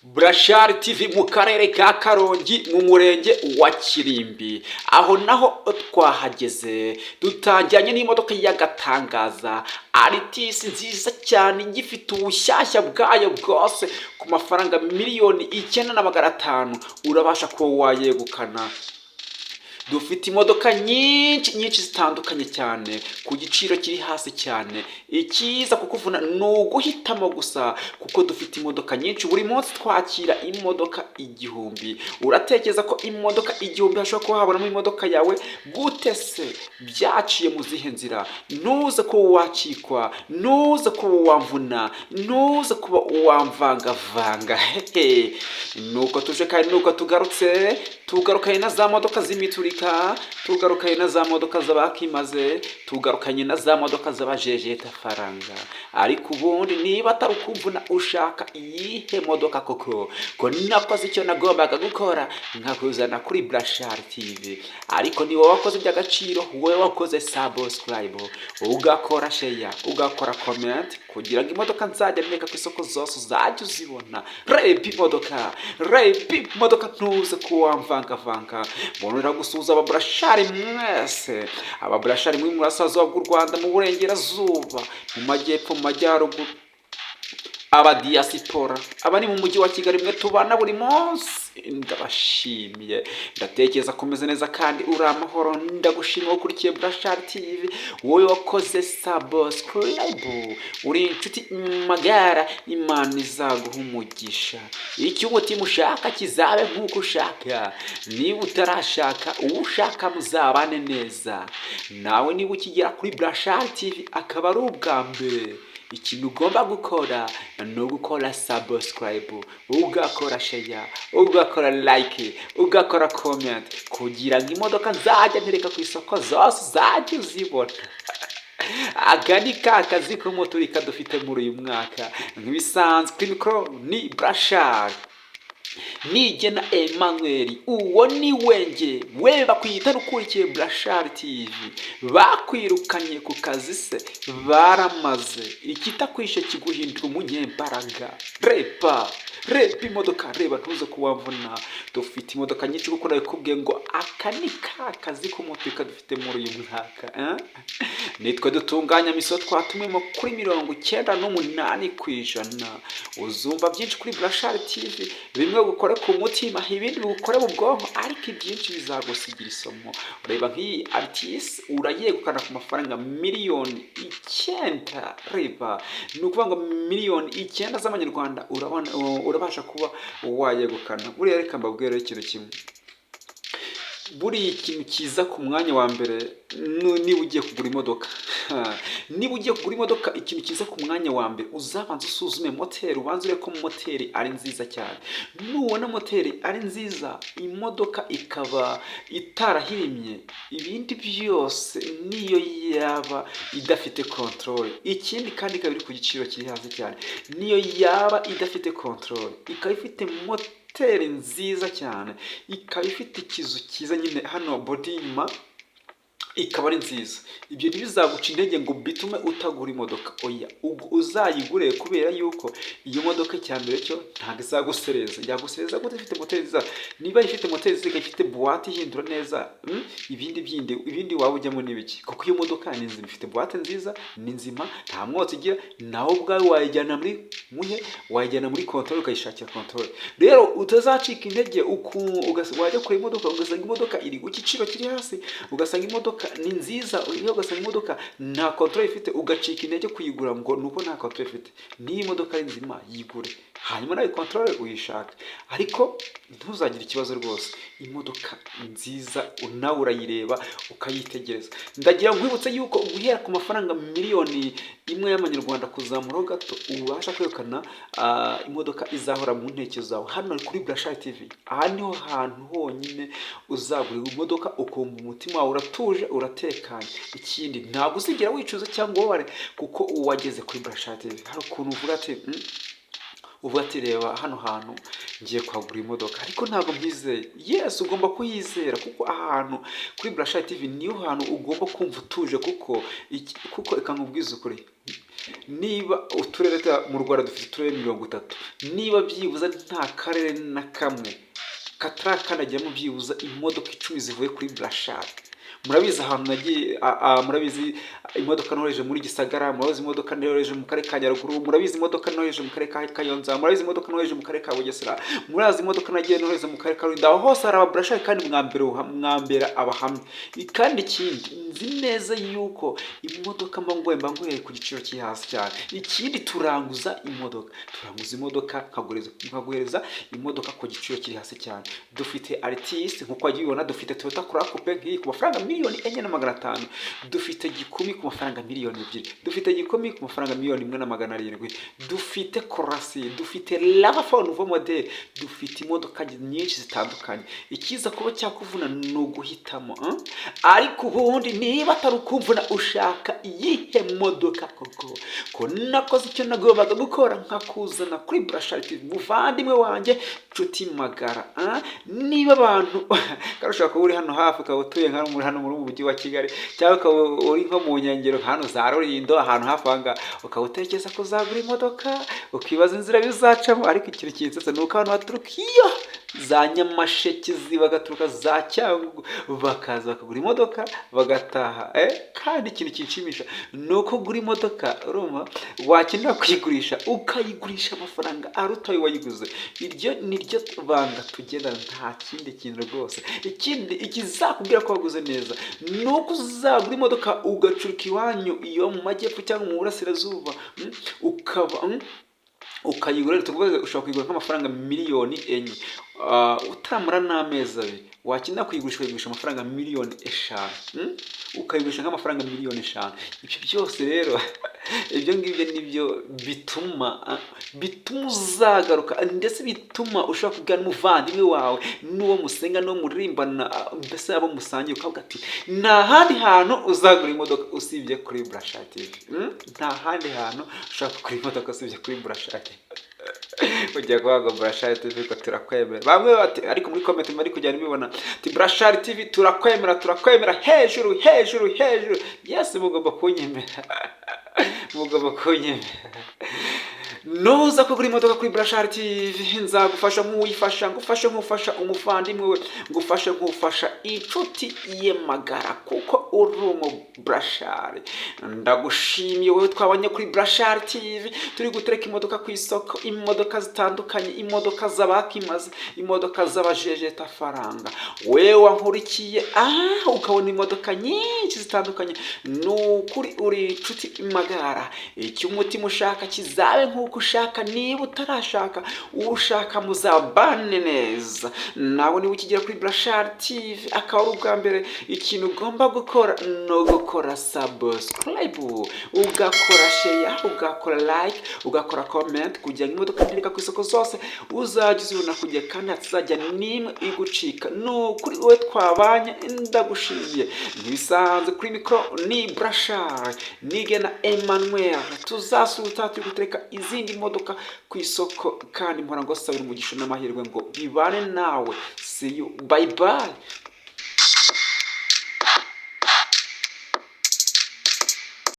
Burashari TV mu karere ka Karongi, mu murenge wa Kirimbi, aho naho twahageze dutangiranye n'imodoka y'agatangaza, Altis nziza cyane, igifite ubushyashya bwayo bwose. Ku mafaranga 9,500,000 urabasha kuba wayegukana. Dufite imodoka nyinshi nyinshi zitandukanye cyane ku giciro kiri hasi cyane. Ikiza kukuvuna ni uguhitamo gusa, kuko dufite imodoka nyinshi. Buri munsi twakira imodoka 1000. Uratekereza ko imodoka 1000 hashobora kuba habonamo imodoka yawe gute se? Byaciye mu zihe nzira? Ntuze kuba wacikwa, ntuze kuba wamvuna, ntuze kuba wamvangavanga. Hehe, nuko tuje kandi nuko tugarutse, tugarukanye na za modoka z'imiturika, tugarukanye na za modoka z'abakimaze, tugarukanye na za modoka z'abajejeta faranga. Ariko ubundi niba atari ukumvuna, ushaka iyihe modoka koko? Ko nakoze icyo nagombaga gukora, nkakuzana kuri Burashari TV. Ariko ni wowe wakoze iby'agaciro, wowe wakoze subscribe, ugakora share, ugakora comment, kugira ngo imodoka nzajya nteka ku isoko zose uzajya uzibona. Reba imodoka, reba imodoka, ntuze kuwamvangavanga. Mbonera gusuhuza ababurashari mwese, ababurashari muri murasirazuba bw'u Rwanda, mu burengerazuba, mu majyepfo, mu majyaruguru, abadiyasipora, abari mu mujyi wa Kigali, mwe tubana buri munsi, ndabashimiye. Ndatekereza kumeze neza kandi uri amahoro. Ndagushimiye ukurikiye Burashari TV, wowe wakoze subscribe, uri inshuti magara. Imana izaguha umugisha. Icyo umutima ushaka kizabe nk'uko ushaka. Niba utarashaka, uwo ushaka muzabane neza nawe. Niba ukigera kuri Burashari TV akaba ari ubwa mbere, ikintu ugomba gukora ni ugukora subscribe, ugakora share, ugakora like, ugakora comment, kugira ngo imodoka nzajya ntereka ku isoko zose uzajya uzibona. Aka ni ka kazi k'umuturika dufite muri uyu mwaka. Nk'ibisanzwe, kuri mikoro ni Burashari Nigena Emmanuel, uwo ni wenge we bakwita. Ukurikiye Burashari TV, bakwirukanye ku kazi se? Baramaze. Ikitakwishe kiguhindura umunyembaraga. Reba, reba imodoka, reba, ntuze kuwavuna. Dufite imodoka nyinshi, kuko nabikubwiye ngo aka ni ka kazi k'umuturika dufite muri uyu mwaka, eh? Nitwe dutunganya mission twatumwemo kuri 98%. Uzumva byinshi kuri Burashari TV, bimwe gukore ku mutima, ibindi bigukore mu bwonko, ariko ibyinshi bizagusigira isomo. Reba nk'iyi Altis, urayegukana ku mafaranga 9,000,000. Reba, ni ukuvuga ngo 9,000,000 z'amanyarwanda urabona urabasha kuba wayegukana. Buriya reka mbabwire ikintu kimwe: buriya ikintu kiza ku mwanya wa mbere, niba ugiye kugura imodoka, niba ugiye kugura imodoka, ikintu kiza ku mwanya wa mbere, uzabanza usuzume moteri, ubanze urebe ko moteri ari nziza cyane. Nubona moteri ari nziza, imodoka ikaba itarahirimye, ibindi byose niyo yaba idafite contrôle, ikindi kandi ikaba iri ku giciro kiri hasi cyane, niyo yaba idafite contrôle, ikaba ifite moteri nziza cyane, ikaba ifite ikizu cyiza nyine hano, body y'inyuma ikaba ari nziza, ibyo ntibizaguca intege ngo bitume utagura imodoka. Oya, uzayigure, kubera yuko iyo modoka, icya mbere cyo, ntabwo izagusereza. Yagusereza gute ifite moteri nziza? Niba ifite moteri nziza, ikaba ifite boîte ihindura neza, ibindi bindi, ibindi waba ujyamo ni ibiki? Kuko iyo modoka ni nzima, ifite boîte nziza, ni nzima, nta mwotsi igira. Nawe ubwawe wayijyana muri muhe, wayijyana muri contrôle, ukayishakira contrôle. Rero utazacika intege, wajya kureba imodoka ugasanga imodoka iri ku giciro kiri hasi, ugasanga imodoka ni nziza, iyo ugasanga imodoka nta contrôle ifite, ugacika intege kuyigura ngo nuko nta contrôle ifite. Niyo imodoka ari nzima, yigure, hanyuma nawe contrôle uyishake, ariko ntuzagire ikibazo rwose. Imodoka nziza nawe urayireba ukayitegereza. Ndagira ngo nkwibutse yuko guhera ku mafaranga 1,000,000 y'amanyarwanda kuzamuraho gato, ubasha kwegukana imodoka izahora mu ntekerezo zawe. Hano kuri Burashari TV, aha niho hantu honyine uzagurira imodoka ukumva umutima wawe uratuje, uratekanye. Ikindi, ntabwo uzigera wicuza cyangwa ubabare, kuko uwageze kuri Burashari TV, hari ukuntu uvuga ati, uvuga ati: "Reba hano hantu ngiye kuhagura imodoka, ariko ntabwo mbyizeye." Yes, ugomba kuyizera, kuko ahantu kuri Burashari TV niho hantu ugomba kumva utuje, kuko reka nkubwize ukuri. Niba uturere mu Rwanda dufite uturere 30, niba byibuze nta karere na kamwe katarakandagiramo byibuze imodoka 10 zivuye kuri Burashari. Murabizi ahantu nagiye, murabizi imodoka nohereje muri Gisagara, murabizi imodoka nohereje mu karere ka Nyaruguru, murabizi imodoka nohereje mu karere ka Kayonza, murabizi imodoka nohereje mu karere ka Bugesera, murazi imodoka nagiye nohereza mu karere ka Rulindo. Aho hose hari ababurashari kandi mwambera abahamya. Kandi ikindi, nzi neza yuko imodoka mba nguhaye ku giciro kiri hasi cyane. Ikindi, turanguza imodoka, nkaguhereza imodoka ku giciro kiri hasi cyane. Dufite Altis nkuko wagiye ubibona, dufite Toyota Corolla Coupe nk'iyi ku mafaranga 4,5 miliyoni, dufite Gikumi ku mafaranga 2 miliyoni, dufite Gikumi ku mafaranga 1,7 miliyoni, dufite Cross, dufite RAV4 nouveau modèle, dufite imodoka nyinshi zitandukanye. Ikiza kuba cyakuvuna ni uguhitamo, eh? Ariko ubundi niba atari ukumvuna, ushaka iyihe modoka koko, ko nakoze icyo nagombaga gukora nkakuzana kuri Burashari TV, muvandimwe wanjye, nshuti magara, ah? Niba abantu kandi ushobora kuba uri hano hafi, ukaba utuye nka muri hano muri mujyi wa Kigali, cyangwa ukaba uri nko mu nkengero hano za Rulindo, ahantu hafi aha ngaha, ukaba utekereza kuzagura imodoka, ukibaza inzira bizacamo. Ariko ikintu kinsetsa ni uko abantu baturuka iyo za Nyamasheke, bagaturuka za Cyangugu, bakaza bakagura imodoka bagataha, eh? Kandi ikintu kinshimisha ni uko ugura imodoka, urumva, wakenera kuyigurisha ukayigurisha amafaranga aruta ayo wayiguze. Iryo ni ryo banga tugendana, nta kindi kintu rwose. Ikindi ikizakubwira ko waguze neza ni uko uzagura imodoka ugacuruka iwanyu iyo mu majyepfo cyangwa mu burasirazuba, ukaba ukayigura, tuvuge ushobora kuyigura nk'amafaranga 4 miliyoni, utaramara n'amezi 2 wakenera kuyigurisha ukayigurisha amafaranga 5 miliyoni, Ukayigurisha nk'amafaranga 5 miliyoni. Ibyo byose rero, ibyo ngibyo nibyo bituma uzagaruka, ndetse bituma ushobora kubwira n'umuvandimwe wawe n'uwo musenga n'uwo muririmbana, mbese abo musangiye, ukavuga ati: "Nta handi hantu uzagura imodoka usibye kuri Burashari TV." Nta handi hantu ushobora kugura imodoka usibye kuri Burashari. Ugiye kuvuga ngo Burashari TV ko turakwemera. Bamwe bati, ariko muri comment bari kugenda bibona ati: "Burashari TV turakwemera, turakwemera, hejuru, hejuru, hejuru." Yes, mugomba kunyemera, mugomba kunyemera. Nuza kugura imodoka kuri Burashari TV, nzagufasha nk'uwifasha, ngufashe nk'ufasha umuvandimwe we, ngufashe nk'ufasha inshuti ye magara, kuko uri umu Burashari. Ndagushimiye wowe twabanye kuri Burashari TV turi gutereka imodoka ku isoko, imodoka zitandukanye, imodoka z'abakimaze, imodoka z'abajejetafaranga. Wewe wankurikiye ukabona imodoka nyinshi zitandukanye, ni ukuri uri inshuti magara. Icyo umutima ushaka kizabe nk'uko ushaka. Niba utarashaka, ushaka muzabane neza nawe. Niba ukigera kuri Burashari TV akaba ari ubwa mbere, ikintu ugomba gukora ni ugukora subscribe, ugakora share, ugakora like, ugakora comment, kugira ngo imodoka ntereka ku isoko zose uzajya uzibona ku gihe kandi hatazajya n'imwe igucika. Ni ukuri wowe twabanye, ndagushimiye. Ntibisanzwe, kuri mikoro ni Burashari Nigena Emmanuel. Tuzasuhuza turi gutereka izindi modoka ku isoko, kandi mpora ngo sabira umugisha n'amahirwe ngo bibane nawe. See you, bye bye.